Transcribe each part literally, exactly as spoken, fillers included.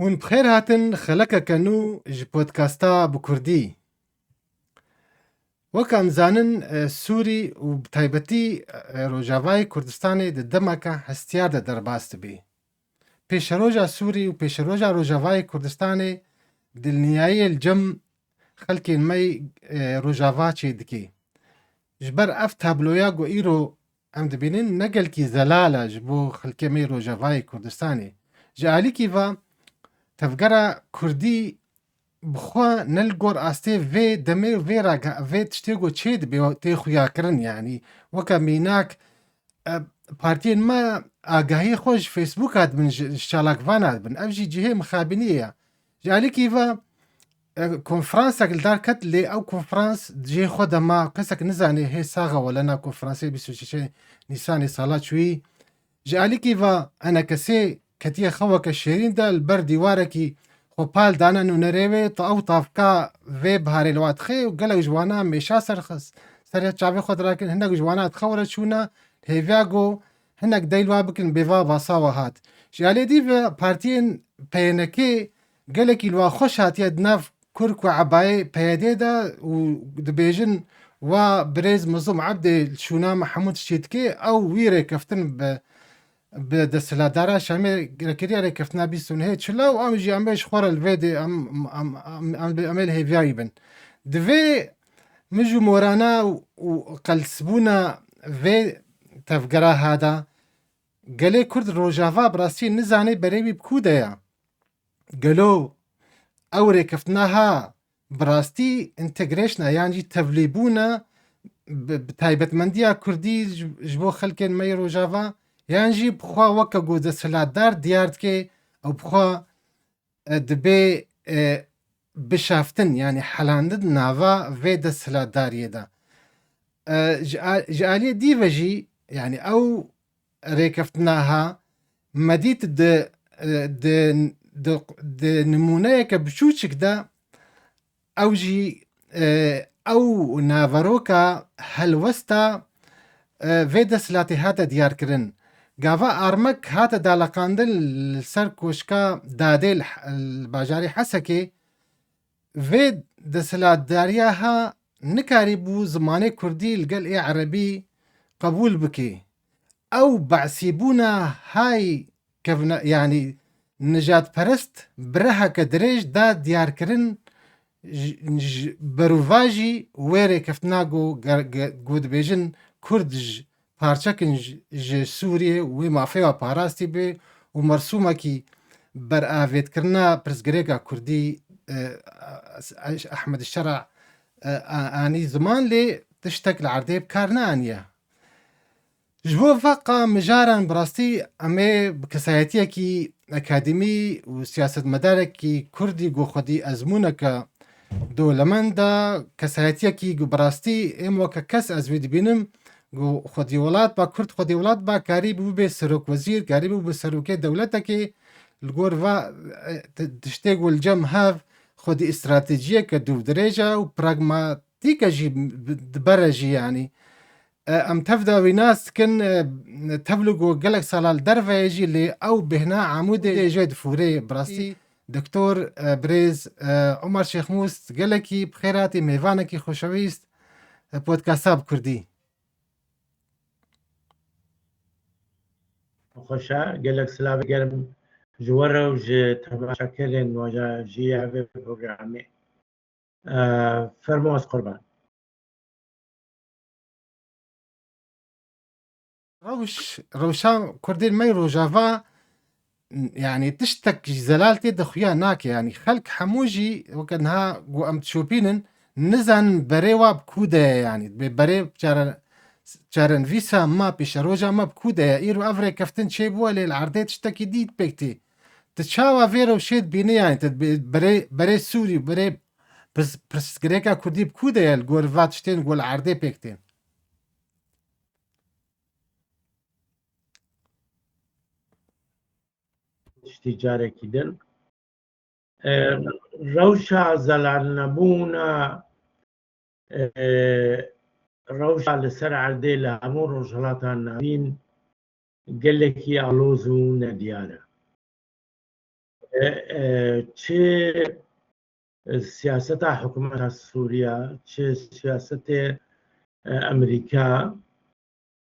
Hûn bi xêr hatin xelekeke nû ji podkasta bi kurdî. Wek em zanin, e, Sûrî û bi taybetî, e, Rojavayê Kurdistanê di demeke hestiyar de derbas dibî. Pêşeroja Sûrî û pêşeroja Rojavayê Kurdistanê dilniyayê li cem xelkên me yê, e, Rojava çêdike. Ji ber ev tabloya ku îro em dibînin ne gelkî zelal e ji bo xelkê me yê Rojavayê Kurdistanê. Ji alîkî ve tevgera kurdî bi xwe ne li gor astê vê demê û vê raga-, vê tiştê ku çêdibe tê xuyakirin, yanî weke mînak, e, partiyên me agahiyê xwe ji Facebooka dibin, ji, ji çalakvana dibin. Ev jî cihê mixabiniyê ye. Ji alîkî ve, e, konferansek li dar ket, lê ew konferans di cihê xwe de ma, kesek nizanê hê sax e wele na konferansê bîst û şeşê Nîsanê sala çûyî. Ji alîkî ve enekesê ketiye xeweke şêrîn de li ber dîwarekî xwe pal dane nûnerê wê, ta ew tavka vê biharê li wa dixe û gelek ji wana mêşa ser xist. Serê çavê xwe dirakin, hinek ji wana dixe were çûna, hêviya ku hinek dey li wa bikin bê va basa we hat. Ji alê dî ve partiyên P Y N K gelekî li wa xweş hatiye di nav kurk û ebayê P Y D de û dibêjin wa birêz Mezlûm Ebdê li şûna me hemû tiştî dike, ew wî rêkeftin bi, bi desthilatdara Şamê girêkiriya rêkeftina bîst û nehê çila û em jî em ê ji xwe re li vê dê em, em, em, em, em ê li hêviya wî bin. Divê mij û morana û, û qelsbûna vê tevgera ha da gelê Kurd Rojava bi rastî nizane berê wî bi ku de ye. Gelo ew rêkeftina ha bi rastî integration e, yan jî tevlîbûn e bi, bi taybetmendiya Kurdî ji, ji bo xelkên me yê Rojava, yan jî bi xwe weke ku desthilatdar diyar dike û bi xwe, e, dibe, e, bişaftin, yanî helandin nava vê desthilatdariyê de. E, ji a-, ji aliyê dî ve jî, yanî ew rêkeftina ha me dît di, e, di, di, di nimûneyeke biçûçik de ew jî, e, ew naveroka helwesta, e, vê desthilatê hate diyarkirin. Gava Armek hate daleqandin li ser koşka Dadê li, li bajarê Hesekê, vê desthilatdariya ha nikarîbû zimanê kurdî li gel ê erebî qebûl bike. Ew behsîbûna hay kevna-, yanî nijadperest bi riheke dirêj da diyarkirin, ji, ji berovajî wê rêkeftina ku ge-, ge-, ku dibêjin Kurd ji parçekin ji, ji Sûriyê wê mafê wa parastî bê û mersûmekî beravêtkirina pirsgirêka Kurdî, e, Ehmed Şera, e, a-, anî ziman, lê tiştek li erdê bi kar neaniye. Ji bo veqa mijaran bi rastî em ê bi kesayetiyekî akademî û siyasetmedarekî Kurdî ku xwedî ezmûneke dewlemend e, kesayetiyekî ku bi rastî êm weke kes ez wî dibînim ku xwedî welat ba Kurd, xwedî welat ba karî bû bê serokwezîr, karî bû bi serokê dewletekê li gor va, e, ti-, tiştê ku li cem hev xwedî stratejiyeke dûvdirêj e û pragmatîk e jî, bi-, dibere jî yanî. E, em tev de wî nas dikin, e, tevlî ku gelek sala li derve ye jî, lê ew bêhna Amûdê jê difûre. Bi rastî Doktor, e, birêz, e, Omer Şêxmûs, gelekî bi xêr hatî, mêvanekî xweşewîst, e, podkasta bi kurdî. Xweş e, gelek silavê germ ji we re û ji temaşekerên we re jî ya vê programê. E, fermo, ez qurban. Rewş, rewşa Kurdên me yê Rojava, yanî tiştek jî zelal tê de xuya nake. Yanî xelk hemû jî weke niha ku em dişopînin, nizanin berê wa bi ku de ye, yanî bê berê çare-, çarenivîsa me, pêşeroja me bi ku de ye. Îro ev rêkeftin çêbûye, lê li erdê tiştekî dî pêk tê. Tu çawa vê rewşê dibînî, yanî tu dibê berê, berê Sûrî, berê pirs-, pirsgirêka Kurdî bi ku de ye li gor va tiştên ku li erdê pêk tên? Tiştî carekî din. E, rewşa zelalnebûna, e, rewşa li ser erdê li hemû Rojhilata Navîn gelekî aloz û nediyar e. e, e, çi, e, siyaseta hikûmeta Sûriya, çi siyasetê, e, Amerîka,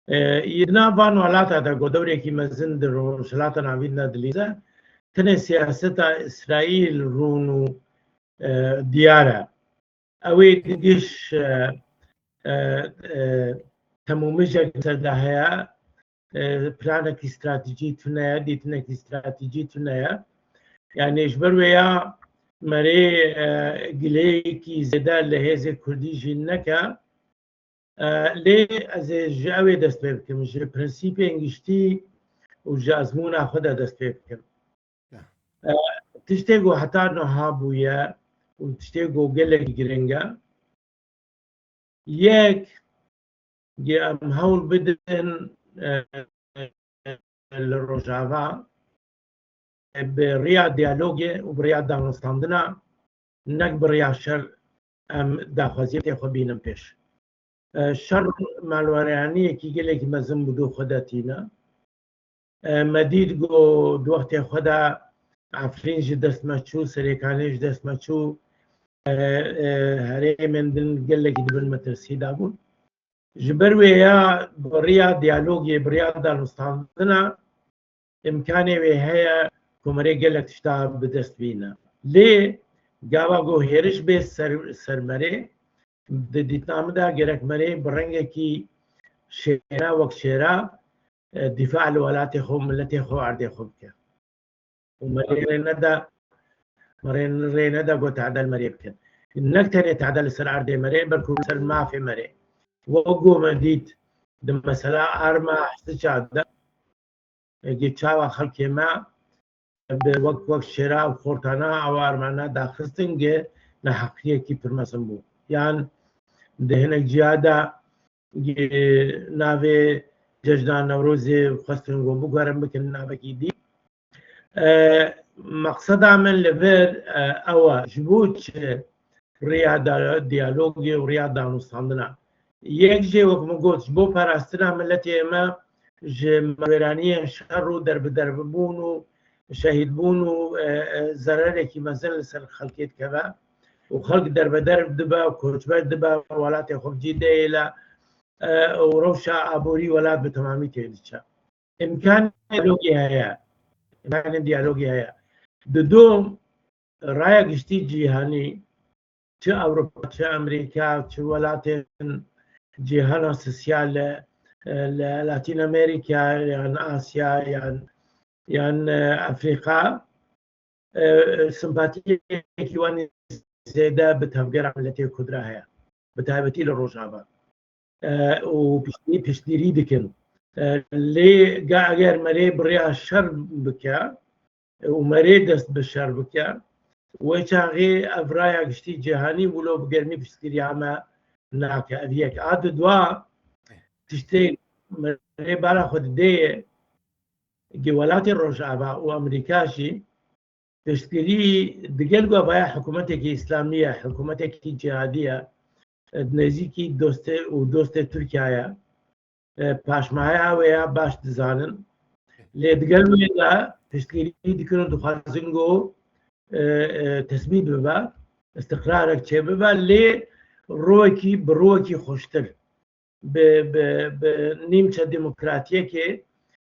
e, yê di nav van welata de ku dewrekî mezin di Rojhilata Navîn de dilîze, tenê siyaseta Îsraîl rûn û, e, diyar e. Ew ê giş, e, e, e, temûmijek ser de heye, e, planekî stratejî tune ye, dîtinekî stratejî tune ye. Yani ji ber wê ya merê, e, gileyekî zêde li hêzê Kurdî jî neke. E, lê ez ê ji ew ê dest pê bikim, ji prensîpên giştî û ji ezmûna xwe de dest pê bikim. Ya. E, tiştê ku heta niha bûye û tiştê ku gelekî giring e, yek, em hewl bidin, e, li Rojava, e, bi riya diyalogê û bi riya danûstandina, nek bi riya şer, em daxwaziyetê xwe bînin pêş. E, şer malwereyaniyekî gelekî mezin bi dû xwe de tîne. E, me dît ku di wextê xwe de Efrîn ji dest me çû, Serêkanê ji dest me çû, e, e, herêmên din gelekî di bin metirsî de bûn. Ji ber wê ya bi riya diyalogê, bi riya danûstandina, îmkanê wê heye ku merê gelek tişta bi dest bîne. Lê gava ku hêriş bê ser, ser merê, di dîtina min de gerek merê bi rengekî şêra, wek şêra, e, dîfa li welatê xwe û miletê xwe û erdê xwe bike. Û merê rê nede, merê rê nede ku tade li merê bikin. Nek tenê tade li ser erdê merê, belkû li ser mafê merê. Wek ku me dît di mesela Arma Hesica de, ê, çawa xelkê me bi wek, wek şêra û xortana ew armana daxistin, gi neheqiyekî pir mezin bû. Yan di hinek ciya de, gi navê cejna Newrozê xwestin ku biguherin bikin navekî dî. E, meqseda min li vir, e, ew e, ji bo çi riya da-, diyalogê û riya danûstandina. Yek jê, wek min got, ji bo parastina miletê me ji malweraniyên şer û derbiderbûn û şehîdbûn û, e, e, zererekî mezin li ser xelkê dikeve û xelk derbeder dibe, koçber dibe, welatê xwe bi cî deyêle, e, û rewşa aborî welat bi temamî tê diçe. Îmkanê diyalogê heye. Îmkanê diyalogê heye. Didu, raya giştî cîhanî, çi Ewropa, çi Amerîka, çi welatên cîhana sosyal, e, li Latîn Amerîka, yan Asya, yan, yan, e, Afrîka, e, simpatiyekî wan zêde bi tevgera miletê Kurd re heye. Bi taybetî li Rojava. E, û piştî-, piştgirî dikin. E, lê ga eger merê bi rêya şer bike, e, û merê dest bi şer bike, wê çaxê ev raya giştî cîhanî wilo bi germî piştgiriya me nake. Ev yek. A di dua tiştê merê bala xwe didê ye, gi welatê Rojava û Amerîka jî piştgirî digel ku vaya hikûmetekî îslamî ye, hikûmetekî cîhadî ye, e, nêzîkî dostê û dostê Tirkiye ye, e, paşmaya wê ya baş dizanin. Lê digel wê de piştgirî dikin û dixwazin ku, e, e, tesbît bibe, istiqrarek çêbibe, lê rûyekî, bi rûyekî xweştir, bi, bi, bi nîmçe demokratiyekê,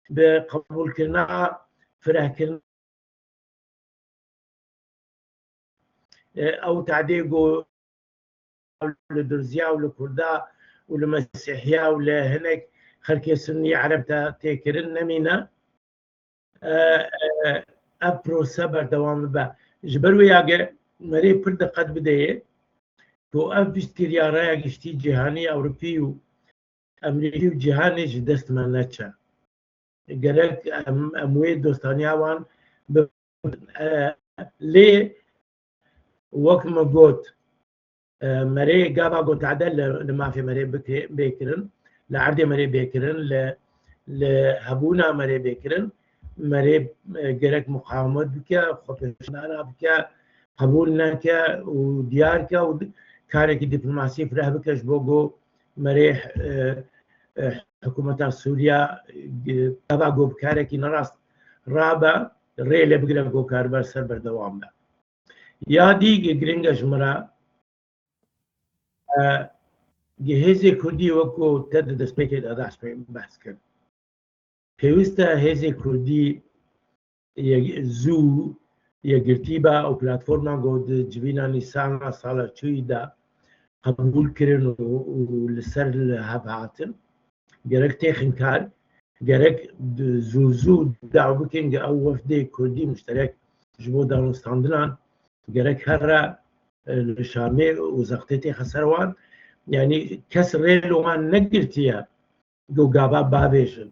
bi qebûlkirina firehkirina, e, ew tadê ku li Durziya û li Kurda û li Mesîhiya û li hinek xelkê Sunnî Ereb de tê kirin nemîne. E, e, ev prose berdewam bibe. Ji ber wê ya ge merê pir diqet bideyê ku ev piştgiriya raya giştî cîhanî, Ewropî û Amerîkî û cîhanê ji dest me neçe. Gerek em, em wê dostaniya wan bi, e, lê wek min got, e, merê gava gotade li, li mafê merê bike-, bê kirin, li erdê merê bê kirin, li, li hebûna merê bê kirin, merê, e, gerek muqawemet bike, xwepêşandana bike, qebûl neke û diyar ke û di-, karekî dîplomasî fireh bike ji bo ku merê, e, e, hikûmeta Sûriya, e, gava ku bi karekî nerast rabe, rê lê bigire ku karibe ser berdewam be. Ya dî giring e ji min re, e, hêzê Kurdî wekî te di destpêkê de behs kir. Pêwîst e hêzê Kurdî ye-, zû yekgirtî be û platforma ku di civîna Nîsana sala çûyî de qebûl kirin û, û li ser li hev hatin. Gerek têxin kar, gerek di zû zû daw bikin ku ew wefdê Kurdî muşterek ji bo danûstandinan gerek here, e, li Şamê û zextê têxe ser wan. Yanî kes rê li wan negirtiye ku gava bavêjin,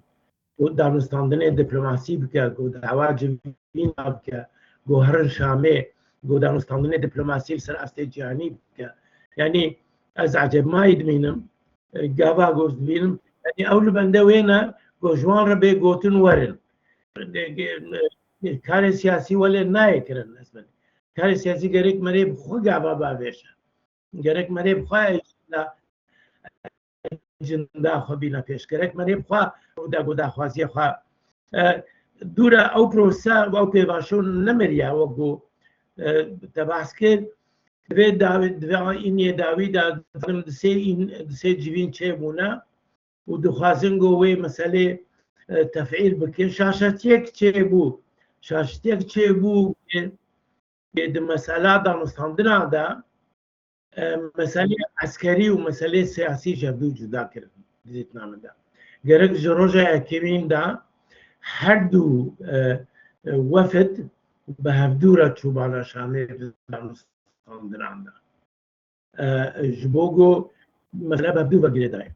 ku danûstandinê diplomasî bike, ku dawa civîna bike, ku herin Şamê, ku danûstandinê diplomasî li ser astê cîhanî bike. Yanî ez ecebmayî dimînim, e, gava ku ez dibînim, yanî ew li bende wê ne, ku ji wan re bê gotin werin. E, e, karê siyasî welê nayê kirin, ez, karê siyasî gerek merê bi xwe gava bavêje. Gerek merê bi xwe jinda, jinda xwe bîne pêş. Gerek merê bi xwe da ku daxwaziya xwe. E, dûre ew prose û ew pêvaşo nemiriye, wek ku, e, te behs kir. Divê dawî, divê îniyê dawî de, zanim di sê în, di sê civîn çêbûne û dixwazin ku wê meselê, e, tefîl bikin. Şaşetiyek çêbû. Şaşetiyek çêbû ku di mesela danûstandina de, e, meselê eskerî û meselê siyasî ji hevdû cuda kirin di dîtina min de. Gerek ji roja yekemîn de her du, e, e, wefd bi hevdû re çûbana Şamê di danûstandinan de. E, ji bo ku mesele bi hevdû ve girêdayî.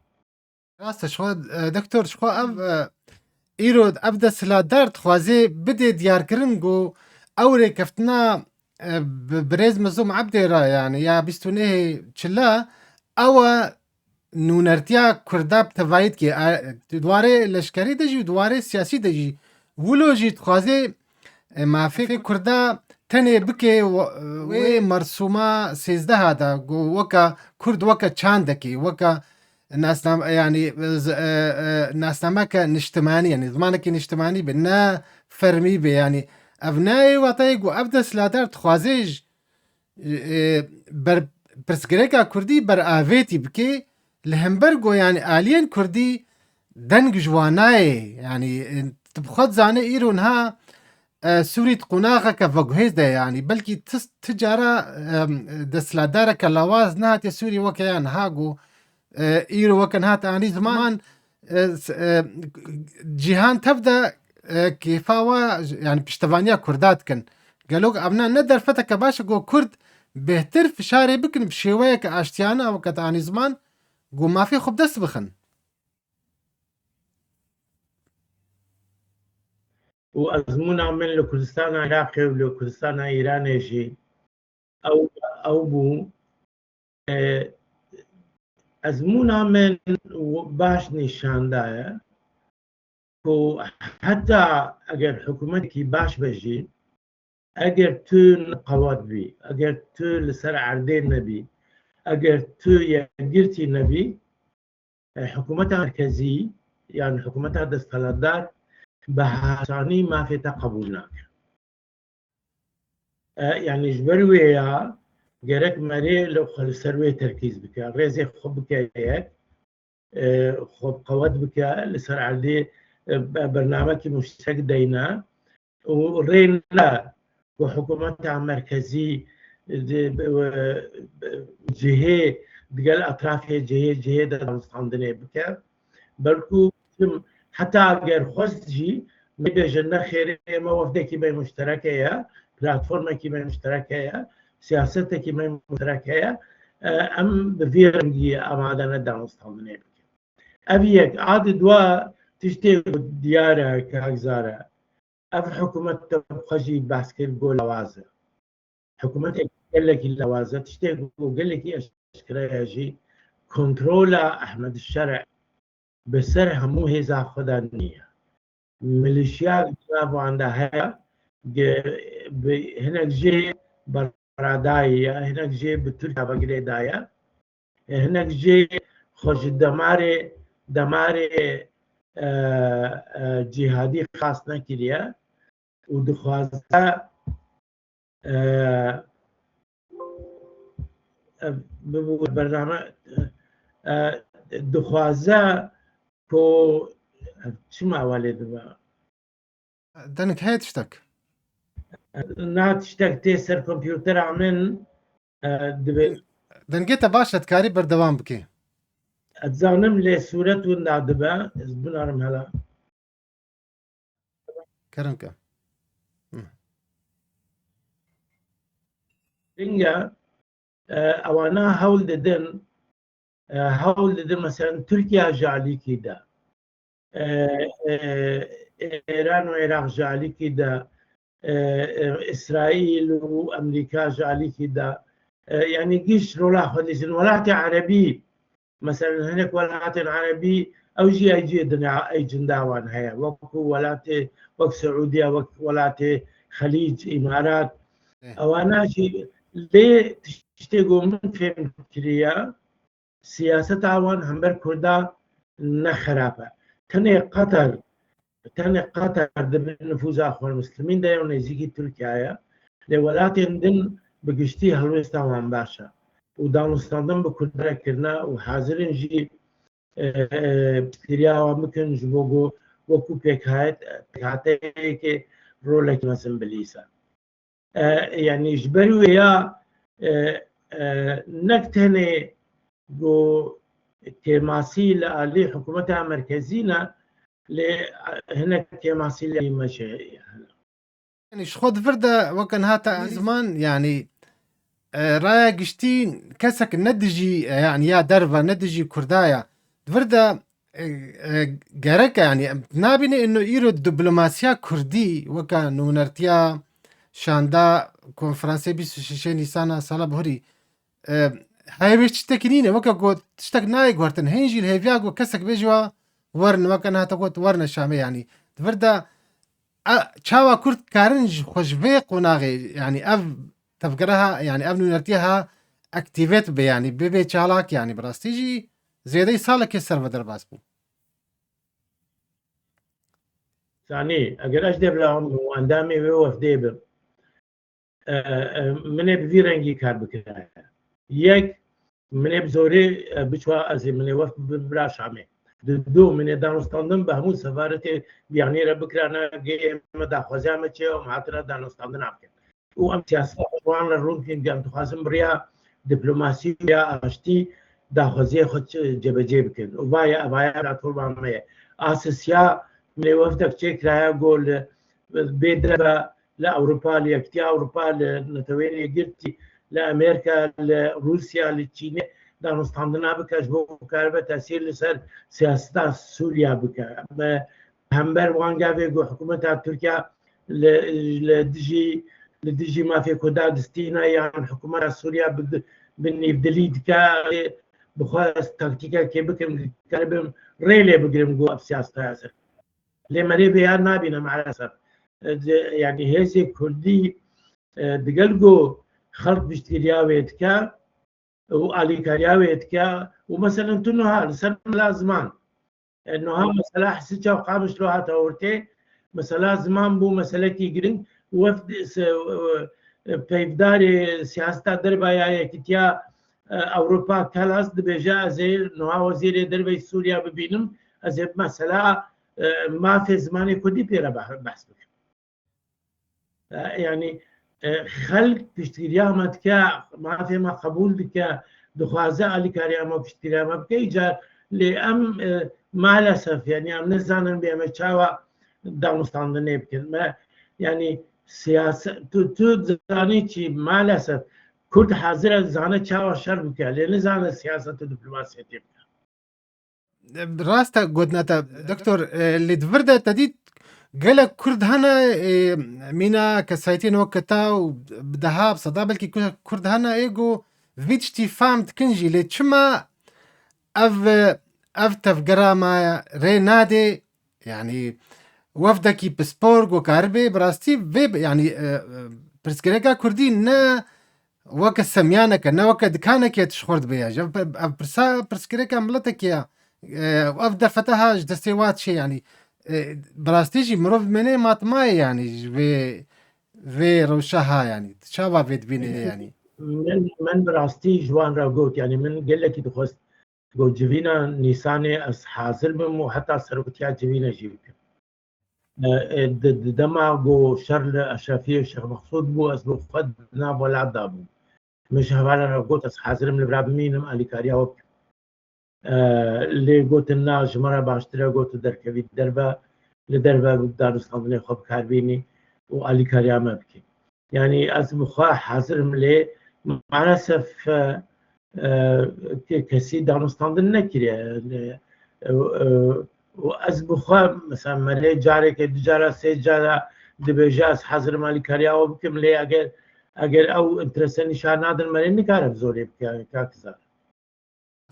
Rast e, ji xwe, e, doktor, ji xwe ev, e, îro ev desthilatdar dixwaze bidê diyarkirin ku ew rêkeftina, e, bi birêz Mezlûm Ebdê re, yanî ya bîst û nehê Çila, ew e nûnertiya Kurda bi tevayî dike. E, di warê leşkerî de jî û di warê siyasî de jî. Wilo jî dixwaze, e, mafê Kurda tenê bike we-, wê mersûma sêzdeha de, ku weke Kurd weke çandekê, weke nasnam-, yanî, z-, e, e, nasnameke niştimanî, yanî zimanekî niştimanî be, ne fermî be, yanî ev nayê watayê ku ev desthilatdar dixwaze ji, e, ber-, pirsgirêka Kurdî beravêtî bike, li hember ku, yanî, aliyên Kurdî deng ji wan nayê, yanî, e, tu bi xwe dizanî îro niha, e, Sûrî di qonaxeke veguhêz de ye, yanî, belkî ti, ti cara, e, desthilatdareke lawaz nehatiye Sûrî weke ya niha ku, e, îro weke niha te anî ziman, e, s-, e, cîhan tev de, e, kêfa wa, yanî piştevaniya Kurda dikin. Gelo ev ne, ne derfeteke baş e ku Kurd bêhtir fişarê bikin bi şêweyeke aştiyane, weke te anî ziman, ku mafê xwe bi dest bixin. Û ezmûna min li Kurdistana Iraqê û li Kurdistana Îranê jî ew, ew bû, e, ezmûna min baş nîşan daye ku heta eger hikûmetekî baş be jî, eger tu neqewet bî, eger tu li ser erdê nebî, eger tu yekgirtî nebî, e, hikûmeta merkezî yan hikûmeta desthilatdar bi asanî mafê te qebûl nake. E, yanî ji ber wê ya gerek merê li xwe li ser wê terkîz bike, rêzê xwe bike yek, e, xwe bi qewet bike, li ser erdê, e, be-, bernamekî muşterek deyne û rê ne ku hikûmeta merkezî di, bi, bi, cihê digel etrafê cihê cihê de danûstandinê bike. Belkû tim heta eger xwest jî, me bêje nexêrê, me wefdekî me muşterek heye, platformekî me muşterek heye, siyasetekî me muşterek heye, e, em bi vî rengî amade ne danûstandinê bikin. Ev yek, a di dua tiştê ku diyar e, kak Zara. Ev hikûmet te xwe jî behs kir, ku lawaz e. Hikûmetek gelekî lawaz e. Tiştê ku gelekî eşkere ye jî kontrola Ehmed Şer'ê bi ser hemû hêza xwe de nîne. Milîşya nav wan de heye, ge-, bi hinek jê beradayî ye, hinek jê bi Tirkiye ve girêdaye. Hinek jê xwe ji demarê, demarê, e, e, cîhadî xas nekiriye. û dixwaze, e, e, bibû bername, e, dixwaze ku, e, çima walê dibe? Denik heye tiştek. Na tiştek tê ser komputera min, e, dibe. Dengê te baş e, dikarî berdewam bikî. Ez dizanim lê sûret winda dibe, ez binarim hela. Kerem ke. Ringe, e, ewana hewl didin, e, hewl didin, mesela Tirkiye ji alîkî de, e, e, Îran û Iraq ji alîkî de, e, e, Îsraîl û Amerîka ji alîkî de, e, yanî giş rola xwe dîtin. Welatê Erebî, mesela hinek welatên Erebî, ew jî ey cihê dinya, ey cinda wan heye. Wekû welatê, wek Siûdiye, wek welatê Xelîc, Îmarat. Eh. Ewana jî lê tiştê ku min fêm kiriye, siyaseta wan hember Kurda ne xerab e. Tenê Qatar, tenê Qatar di bin nifûza Xwerimeslimîn de ye û nêzîkî Tirkiye ye. Lê welatên din bi giştî helwêsta wan baş e. Û danûstandin bi Kurd re kirine û hazir in jî, e, e, piştgiriya wan bikin ji bo ku wekû pêkhayet-, pêkhateyekê rolekî mezin bilîse. E, yanî ji ber wê ya, e, e, nek tenê ku kêmasî li alî hikûmeta merkezî ne, lê hinek kêmasî li alî me jî hene. Yanî ji xwe di vir de weke niha te ziman, yanî, e, raya giştî kesek ne dijî, e, yanî ya derve ne dijî Kurda ye. Di vir de, e, e, gerek e, yanî, em nabîne ino îro diplomasiya Kurdî weke nûnertiya şanda konferansê bîst û şeşê Nîsana sala bihurî, e, heyvê tiştekî nîne, weke ku tiştek nayê guhertin, hên jî li hêviya ku kesek bêjî wa werin, weke niha te got werine Şamê, yanî. Di vir de, e, çawa Kurd karin ji xwe ji vê qonaxê, yanî ev tevgera ha, yanî ev nûnertiya ha aktîvet bibe, yanî bibe çalak, yanî bi rastî jî zêdeyî salekê ser ve derbas bû. Zanî, eger ez devlewan bim û endamê wê wefdê bim, e, e, min ê bi vî rengî kar bikiraye. Yek, min ê bi zorê, e, biçwa ez ê min ê weft bi-, bira Şamê. Di du, min ê danûstandin bi hemû sefaretê biyanî re bikirane, gê me daxwaziya me çi ye û em hatine danûstandina bikin. Û em siyaseta wan re rûn bikin, em dixwazin bi riya diplomasî û ya aştî daxwaziyê xwe çi-, cebecê bikin. Û va ye, eva ye, bira torba me ye. Asisiya min ê wefdek çêkiraye, got li, bê derve li Ewropa, li Yekîtiya Ewropa, li Neteweyên Yekgirtî, li Amerîka, li Rûsya, li Çînê danûstandina bike ji bo ku karibe tesîr li ser siyaseta Sûriya bike. Me hember wan gavê ku hikûmeta Tirkiye li, li dijî, li dijî mafê Kurda distîne yan hikûmeta Sûriya bi, bi nîvdilî dike, bi xwe ez taktîkekê bikim, karibim rê lê bigirim ku ev siyaseta ya ser. Lê me rê vêya nabîne maalesef. E, di-, yanî hêzê Kurdî, e, digel ku xelk piştgiriya wê dike û alîkariya wê dike û meselen tu niha li ser mela ziman. E, niha mesela Hisica û Qamişlo hate ortê, mesela ziman bû meselekî giring. Wefd, se-, e, peyvdarê siyaseta derve ya Yekîtiya, e, Ewropa Kallas dibêje, ez ê niha wezîrê derveyî Sûriya bibînim, ez ê mesela, e, mafê zimanê Kurdî pê re beh-, behs bikim. E, yanî, e, xelk piştgiriya me dike, mafê me qebûl dike, dixwaze alîkariya me, piştgiriya me bike, îcar lê em, e, maalesef, yanî em nizanin bê me çawa danûstandinê bikin. Me, yanî siyaset, tu, tu dizanî çi, maalesef Kurd hazir e, dizane çawa şer bike, lê nizane siyaset û diplomasiyetê bike. Rast e gotina te, doktor, e, lê di vir de te dît gelek Kurd hene, e, mîna kesayetiyên weke te û bi deha, bi seda belkî Kur-, Kurd hene ê ku vî tiştî fam dikin jî, lê çima ev, ev tevgera me rê nade, yanî wefdekî pispor ku karibe bi rastî vê, yanî, e, e, pirsgirêka Kurdî ne weke semyaneke, ne weke dikaneke tişxurt bê ya. Ev, ev pirsa, pirsgirêka miletekê ya. E, ev derfete ha ji destê wa diçe, yanî. e, bi rastî jî mirov mene matmayê, yanî ji vê, vê rewşa ha, yanî çawa vê dibîne, yanî? Min, min bi rastî ji wan re got, yanî min gelekî dixwest got civîna Nîsanê ez hazir bim û heta seroktiya civînê jî bikim. E, e, di, di dema ku şer li Eşrefiyê û Şêx Mexsûd bû, ez bi xwe di nav welat de bûm. Min ji hevalan re got, ez hazir im li vira bimînim, alîkariya we bikim. E, lê gotin, na, ji me re baştir e, got, tu derkevî derve, li derve danûstandinê xwe bi kar bînî û alîkariya me bikî. Yanî ez bi xwe hazir im, lê maalesef, e, e, ke-, kesî danûstandin nekiriye. E, e, û ez bi xwe, mesela, me lê carekê, du cara, sê cara dibêje, ez hazir im alîkariya we bikim, lê eger, eger ew interese nîşan nadin, me lê nikare bi zorê bike, kak Zar.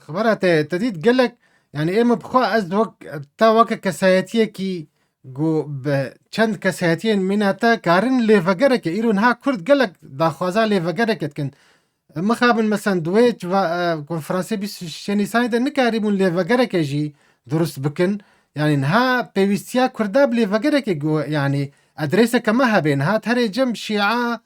Xebera te, te dît gelek, yanî ê min bi xwe ez wek, te weke kesayetiyekî ku bi çend kesayetiyên mîna te karin lêvegereke, îro niha Kurd gelek daxwaza lêvegereke dikin. Mixabin, mesela, di wê civa-, e, konferansê bîst û şeş Nîsanê de nikarîbûn lêvegereke jî durust bikin. Yanî niha pêwîstiya Kurda bi lêvegerekê ku, yanî adreseke me hebe, niha herê cem Şîa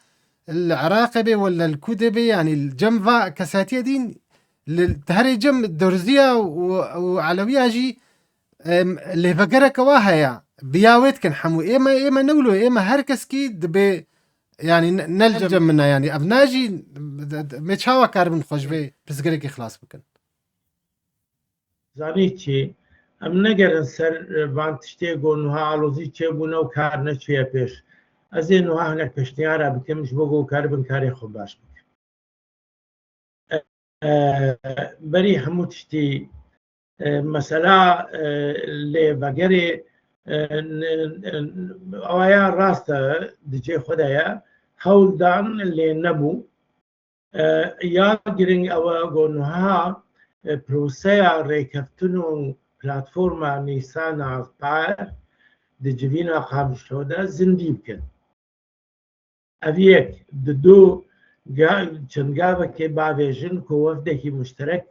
li Iraqê bê wele li Kûdê bê, yanî li cem va kesayetiyê dîn, li herê cem Durziya û, û Elewiya jî, em, lêvegereke wa heye. Biya wê dikin hemû. Ê me, ê me ne wilo, ê me her keskî dibê, yanî ne, ne li cem min e, yanî ev najî, me çawa karibin xwe ji vê pirsgirêkê xilas bikin? Zanî çi? Em negerin ser, e, van tiştê ku niha alozî çêbûne û kar neçûye pêş. Ez ê niha hinek pêşniyara bikim ji bo ku karibin karê xwe baş bikin. E, e, berî hemû tiştî, e, mesela, e, lêvegerê, e, n-, n-, awaya rast e, di cê xwe de ye, hewl dan lê nebû. E, ya girîng ew e ku niha, e, proseya rêkeftin û platforma Nîsana Par di civîna Qamişlo de zindî bikin. Ev yek, di du ga-, çend gavekê bavêjin ku wefdekî muşterek,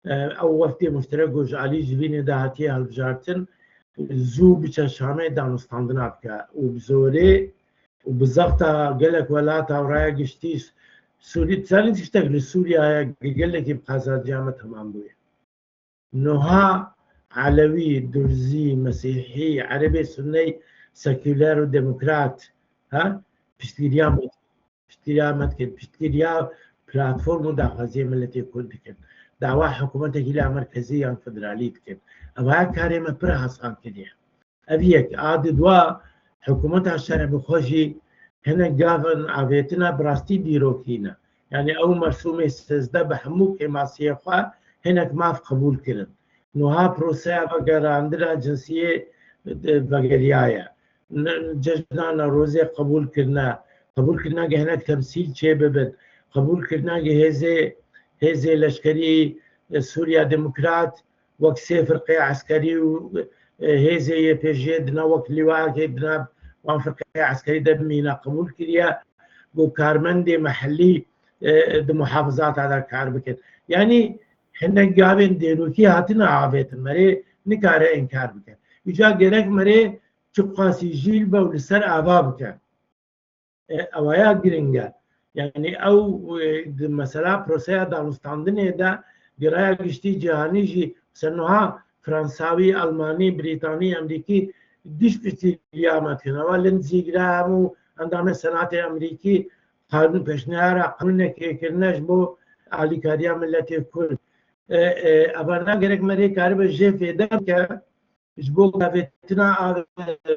e, ew wefdê muşterek ku ji alî civînê de hatiye hilbijartin, zû biçe Şamê danûstandina bike û bi zorê û bi zexta gelek welata û raya giştî Sûrî, zanî tiştek li Sûriye heye, gelekî bi qazanca me temam bûye. Niha Elewî, Durzî, Mesîhî, Erebê Sunney, sekûler û demokrat, ha? Piştgiriya me, piştgiriya me dikin, piştgiriya platform û daxwaziyê miletê Kurd dikin. Dawa hikûmetekî la merkezî yan federalî dikin. Ev her karê me pir hasan kiriye. Ev yek, a di dua hikûmeta şerê bi xwe jî hinek gavin avêtina bi rastî dîrokî ne. Yanî ew mersûmê sêzdeh bi hemû kêmasiyê xwe hinek maf qebûl kirin. Niha proseya vegerandina cinsiyê, e, vegeriyaye. N-, cejna Newrozê qebûl kirine. Qebûl kirine ge hinek temsîl çê bibin. Qebûl kirine ge hêzê, hêzê leşkerî, e, Sûriya Demokrat wek sê firqeyê eskerî û, e, hêzê Y P J'ê di nav wek lîwayekê di nav wan firqeyê eskerî de bimîne. Qebûl kiriye ku karmendê mehellî, e, di muhafizata de kar bikin. Yanî hinek gavên dêrokî hatine avêtin, merê nikare înkar bike. Îca gerek merê çiqasî jîl be û li ser ava bike. E, ewaya giring e. Yanî ew, e, di mesela proseya danûstandinê de giraya giştî cîhanî jî, mesela niha Fransawî, Almanî, Brîtanî, Emrîkî diş piştî liya me dikin. Ewa Lindsey Graham û endamê Senatê Emrîkî qanûn pêşniyara qanûnekê kirine ji bo alîkariya miletê Kurd. E, e, evana gerek me rê karibe jê fêde bike. Ji bo gavêtina a, e,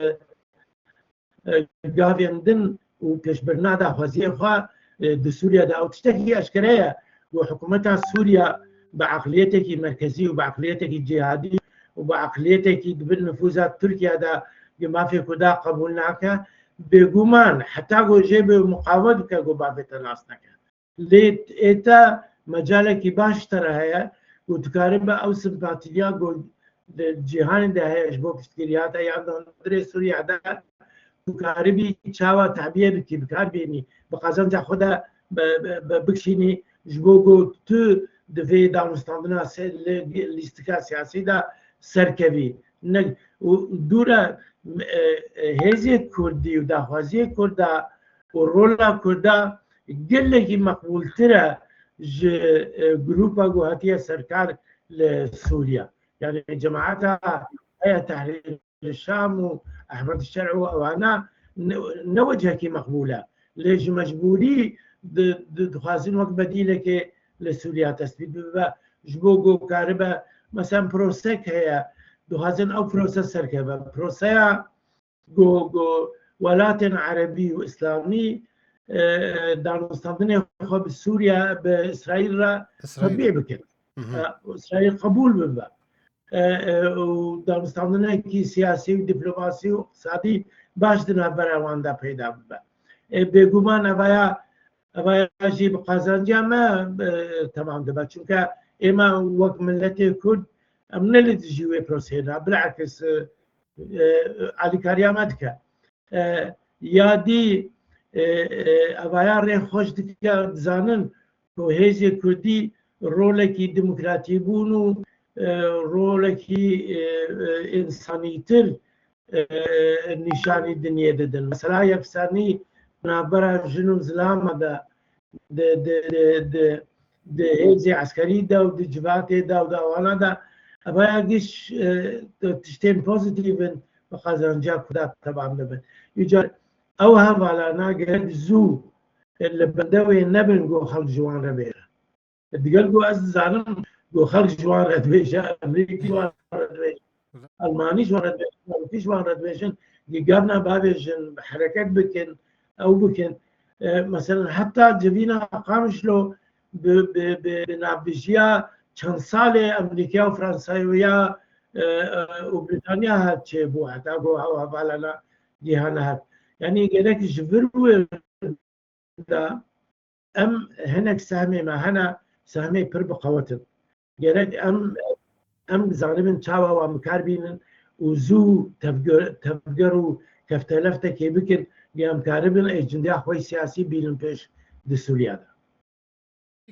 e, gavên din û pêşbirina daxwaziyê xwe, e, di Sûriye de. Ew tiştekî eşkere ye ku hikûmeta Sûriye bi eqliyetekî merkezî û bi eqliyetekî cîhadî û bi eqliyetekî di bin nifûza Tirkiye de ku mafê Kurda qebûl nake, bêguman heta ku jê bi muqawmet bike ku bavê te nas neke. Lê ê te mecalekî baş ji te re heye ku tu karibe ew simpatîya ku di cîhanê de heye ji bo piştgiriya te yan di hundirê Sûriye de, tu karibî çawa tebiye bikî, bi kar bênî, bi qazanca xwe de bi, bi, bi, bikişînî ji bo ku tu di vê danûstandina se-, li, lîstika siyasî de serkevî. Ne, û dûre, e, e, hêzê Kurdî û daxwaziyê Kurda û rola Kurda gelekî meqbûltir e ji, e, grûpa ku hatiye serkar li Sûriye. Yani cemaeta Heya Tehrîr Şam û Ehmed Şer'î û ewana ne, ne wecihekî meqbûl e. Lê ji mecbûrî di, di, dixwazin wek bedîlekê li Sûriya tespît bibe. Ji bo ku karibe, mesela prosek heye, dixwazin ew prose serkeve. Proseya ku, ku welatên erebî û îslamî, e, danûstandinê xwe bi Sûriye, bi Îsraîl re Îsraîl. Tebî bikin. Hı hı. E, Îsraîl qebûl bibe. E, e, û danûstandinekî siyasî û dîplomasî û iqtisadî baş di navbera wan de peyda bibe. E, bêguman evaya, evaya jî bi qazanca me, e, temam dibe. Çunke ême wek miletê Kurd, em ne li dijî wê proseyê ne, bilakis, e, e, alîkariya me dike. E, ya dî, e, e, evaya rê xweş dike, dizanin ku hêzê Kurdî rolekî demokratîbûn û, e, rolekî, e, e, însanîtir, e, nîşanî dinyê didin. Mesela yeksenî navbera jin û zilama de di, di, di, di, di hêzê eskerî de û di civatê de û di awana de, evaya giş, e, tiştên pozîtîf in bi qazanca Kurda tevan bibin. Îcar ew hevalana gerek zû, e, li bende wê nebin ku xelk ji wan re bêje. Digel ku ez dizanim ku xelk ji wan re dibêje, Amerîkî ji wan re dibêje, Almanî ji wan re dibêjin, Fransî ji wan re dibêjin, gigarna bavêjin, hereket bikin, ew bikin. E, mesela heta civîna Qamişlo bi, bi, bi, bi navbijiya çend salê Amerîkaya û Fransaya, e, e, û Brîtanya hat çêbû, heta ku ew hevalana cîhana hat. Yanî gerek ji vir wê de em hinek sehmê me hene, sehmê pir bi qewet in. Gerek em, em bizanibin çawa wan bi kar bînin û zû tevger, tevger û kefteleftekê bikin, lê em karibin êcindiya xwe yê siyasî bînin pêş di Sûriya de.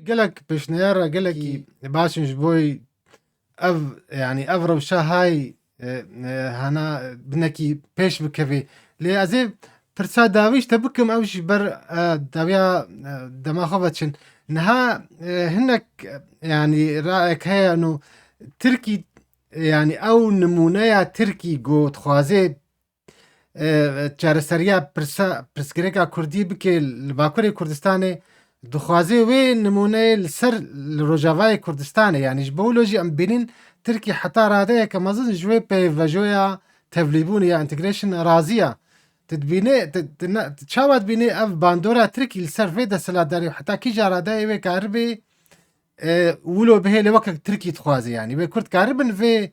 Gelek pêşniyar e, gelekî Kî- baş in ji bo ev, yanî ev rewşa hay, e, e, hana binekî pêş bikevê. Lê ez ê pirsa dawî ji te bikim, ew ji ber, e, dawiya, e, dema xwe veçin. Niha, e, hinek, e, yanî rayek heye, no Tirkî, e, yanî ew nimûneya Tirkî ku dixwaze e, çareseriya pirsa, pirsgirêka Kurdî bike li Bakurê Kurdistanê, dixwaze wê nimûneyê li ser, li Rojavayê Kurdistanê, yanî ji bo wilo jî em bînin Tirkî heta radeyeke mezin ji wê peyvejoya tevlîbûnê ya integration razî ya. Tu dibînê, tu, tu ne, tu çawa dibînê ev bandora Tirkî li ser vê desthilatdarî û heta kîja radeyê wê karibê, e, wilo bihêle weke Tirkî dixwaze, yanî wê Kurd karibin vê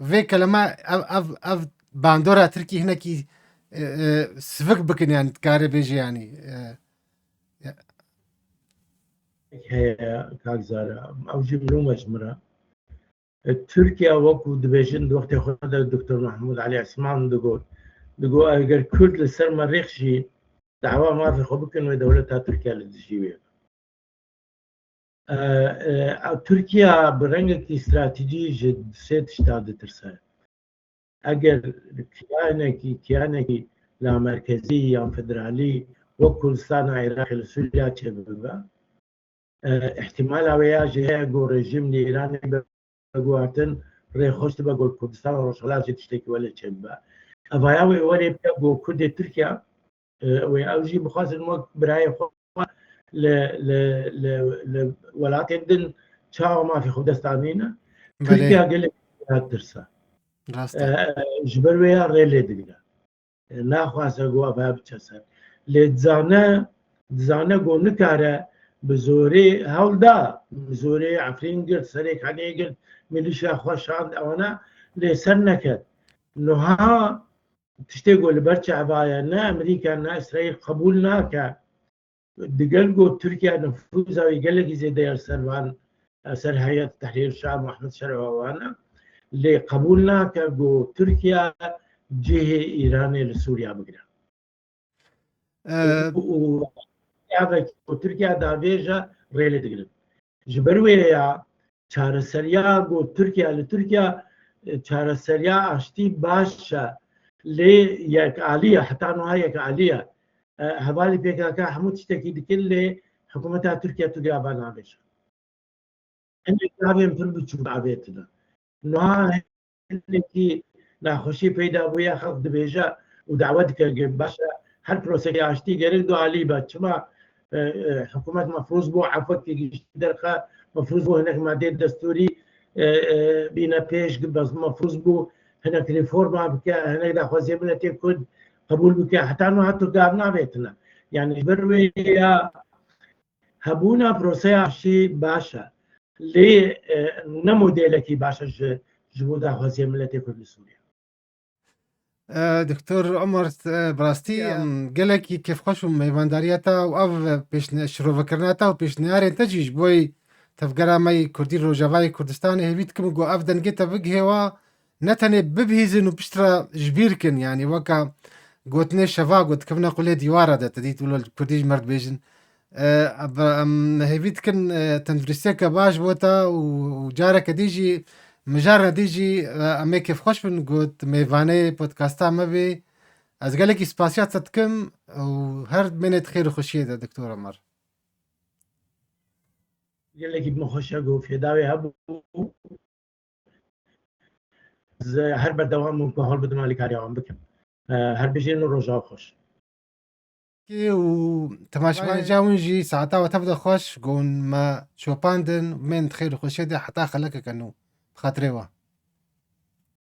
vê kelime ev, ev, ev bandora Tirkî hinekî, e, e, sivik bikin, yanî dikare bêje, yanî, e, ya. Heye, Kak Zara, ew jî milûm e ji min re. E, Tirkiye wekû dibêjin, di wextê xwe de Doktor Mahmûd Elî Esman digot, digot, eger Kurd li ser merîx jî dawa mafê xwe bikin, wê dewleta Tirkiye li dijî wê. E, e, Tirkiye bi rengekî stratejî ji sê tişta ditirse. Eger kiyanekî, kiyanekî lamerkezî yan federalî wek Kurdistana Iraqê li Sûriya çêbibe, e, îhtimala wê ya jî heye ku rejîm li Îranê be guhertin, rê xweş dibe ku li Kurdistana Rojhilat jî tiştekî welê çêbibe. Evaya wê welê bike ku Kurdê Tirkiye, e, wê ew jî bixwazin wek birayê xwe li, li, li, li welatên din çawa mafê xwe dest anîne. Belê. Tirkiye gelek tirse. Rast e. E, ji ber wê ya rê lê digire. E, naxwaze ku ava biçe ser. Lê dizane, dizane ku nikare bi zorê hewl da, bi zorê Efrîn girt, Serê Kaniyê girt, milîşa xwe şand, ewana lê ser neket. Niha tiştê ku li ber çava ye, ne Amerîka ne Îsraîl qebûl nake. Digel ku Tirkiye nifûza wî gelekî zêde ye li ser van, li ser Heyet Tehrîr Şam û Ehmed Şer'a wan e. Lê qebûl nake ku Tirkiye cihê Îranê li Sûriya bigire. E, û, û yavek ku Tirkiye davêje rê lê digirin. Ji ber wê ya çareseriya ku Tirkiye li Tirkiye, çareseriya aştî baş e, lê yekalî ye, heta niha yekalî ye. E, hevalî P K K hemû tiştekî dikin, lê hikûmeta Tirkiye tu gava nabêje. Hinek gavên pir biçûk avêtine. Niha hinekî naxweşî peyda bûye, xelk dibêje û dawe dike ki baş e, her prosekê aştî gerek du alî be. Çima, e, e, hikûmet mefrûz bû efwekî giştî derxe, mefrûz bû hinek madeyê destûrî, e, e, bîne pêş, bes mefrûz bû hinek reforma bike, hinek daxwaziyê miletê Kurd qebûl bike. Heta niha tu gav navêtine. Yani ji ber wê ya hebûna proseya aştî baş e. Lê, e, ne modêlekî baş e ji, ji bo daxwaziya miletê Kurd li Sûriye. E, Doktor Omer, e, bi rastî, Ya. em, gelekî kêfxweş û mêvandariya te û ev pêşne-, şirovekirina te û pêşniyarên te jî ji bo tevgera me yê Kurdî Rojavayê Kurdistanê hêvî dikim ku ev dengê te bigihê wa ne tenê bibihîzin û piştre ji bîr kin, yanî weka gotinê şeva got, dikevine qulê dîwara de, te dît wilo li Kurdî ji me re dibêjin. E, em hêvî dikin, e, tenduristiyeke baş bo te û, û careke dî jî, mijareke dî jî, e, em ê kêfxweş bin got mêvanê podcasta me bê. Ez gelekî spasiya te dikim û her bimênê di xêr û xweşiyê de, Doktor Omer. Gelekî bi min xweş e ku fêdawê hebû. Ez her berdewam im ku hewl bidim alîkariya wan bikim. E, her bijîn û roja xweş. Kê û temaşevanê Vay. Ca hûn jî saeta we tev de xweş, ku hûn me şopandin, bên di xêr û xweşiyê de heta xelekeke nû. Bi xatirê we.